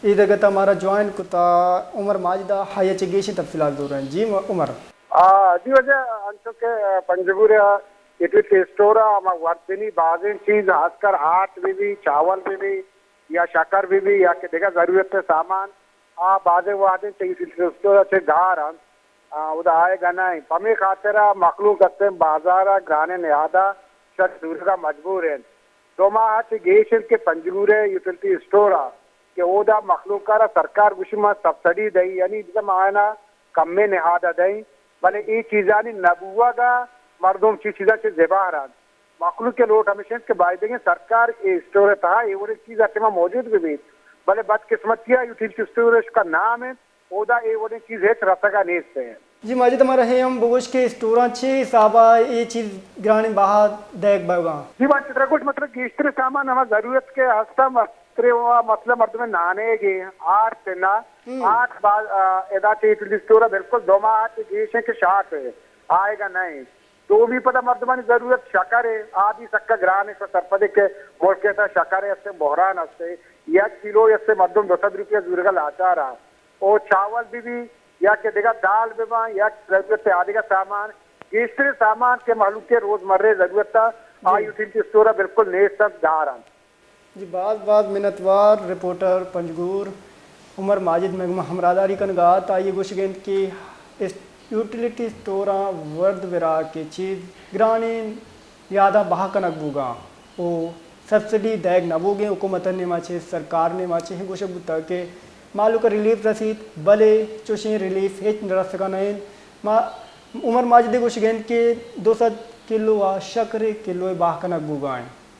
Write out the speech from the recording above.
اے دگہ تا مارا جوائن کتا عمر ماجد ءَ، آئی ءَ چہ گیشیں تفصیلات زوریں۔ جی م-، عمر۔ آ، جی واجہ، انچو کہ، آ، پنجگور ءَ یوٹیلیٹی اسٹور ءَ ہما وردنی بازیں چیز، خاص کر آٹ بہ بی، چاول بہ بی، یا شکر بہ بی، یا کہ دگہ ضرورت ءِ سامان، آ بازیں وہدیں چہ یوٹیلیٹی اسٹور ءَ چہ گار انت۔ آ، اودا آئیگ ءَ نہ انت۔ پمے خاطر ءَ مخلوق استیں بازار ءَ گرانیں نہاد ءَ شہ زورگ ءَ مجبور انت۔ دو ماہ ءَ چہ گیش انت کہ پنجگور ءِ یوٹیلیٹی اسٹور ءَ کہ اودا مخلوق ءَ را سرکار گوشی ما سبسڈی دئی، یعنی بزاں ما آیانا کمیں نہاد ءَ دئیں، بلے اے چیزانی نہ بوگ ءَ مردم چی چیزاں چہ زبہر انت۔ مخلوق ءِ لوٹ ہمیش انت کہ بایدگیں سرکار اے اسٹور ءِ تہا اے وڑیں چیز ہر ٹائم ءَ موجود بہ بیت، بلے بدقسمتی ءَ یوٹیلیٹی اسٹور اشکا نام انت، اودا اے وڑیں چیز ہچ رسگ ءَ نیست انت۔ جی ماجد، مارا اے ہم بگوش کہ اسٹوراں چے حساب ءَ اے چیز گرانیں بہا دئیگ بوگاں؟ جی، من چترا گوش، مطلب گیشتریں سامان ہما ضرورت کہ ہستاں، مستریں و مسئلہ مردم نانیگ ءِ آرت نا، ہم۔ آرت با-، آ، ادا چہ یوٹیلیٹی اسٹور ءَ بالکل دو ماہ ءَ چہ گیش انت کہ شارٹ ءِ، آئیگ ءَ نہ انت۔ دومی پدا مردمانی ضرورت شکر ءِ، آ بھی سکا گران ءِ، شما سرپد ءِ کہ ملک ءِ تہا شکر ءِ استیں بحران استیں، یک کلو ءِ استیں مردم دو سد روپیہ زورگ ءَ لاچار ءَ۔ او چاول بہ بی یا کہ دگہ دال بہ باں یا ضرورت ءِ آ دگہ سامان، گیشتریں سامان کہ مہلوک ءِ روزمرہ ءِ ضرورت ءَ آ جی۔ یوٹیلیٹی اسٹور ءَ بالکل نیست انت، گار انت۔ جی، باز باز منتوار رپورٹر پنجگور عمر ماجد مئے گوما ہمراہداری کنگا ات۔ آئی ءِ گوشگ انت کہ اس-، یوٹیلیٹی اسٹوراں ورد وراک ءِ چیز گرانیں نہاداں بہا کنگ بوگاں و سبسڈی دئیگ نہ بوگیں۔ حکومت ءِ نیما چہ، سرکار ءِ نیما چہ اے گوشگ بوتگ کہ مہلوک ءَ ریلیف رسیت، بلے چوشیں ریلیف ہچ رسگا نہ انت۔ ما-، عمر ماجد ءِ گوشگ انت کہ دو سد کلو ءَ شکر ءِ کلو ءَ بہا کنگ بوگا انت۔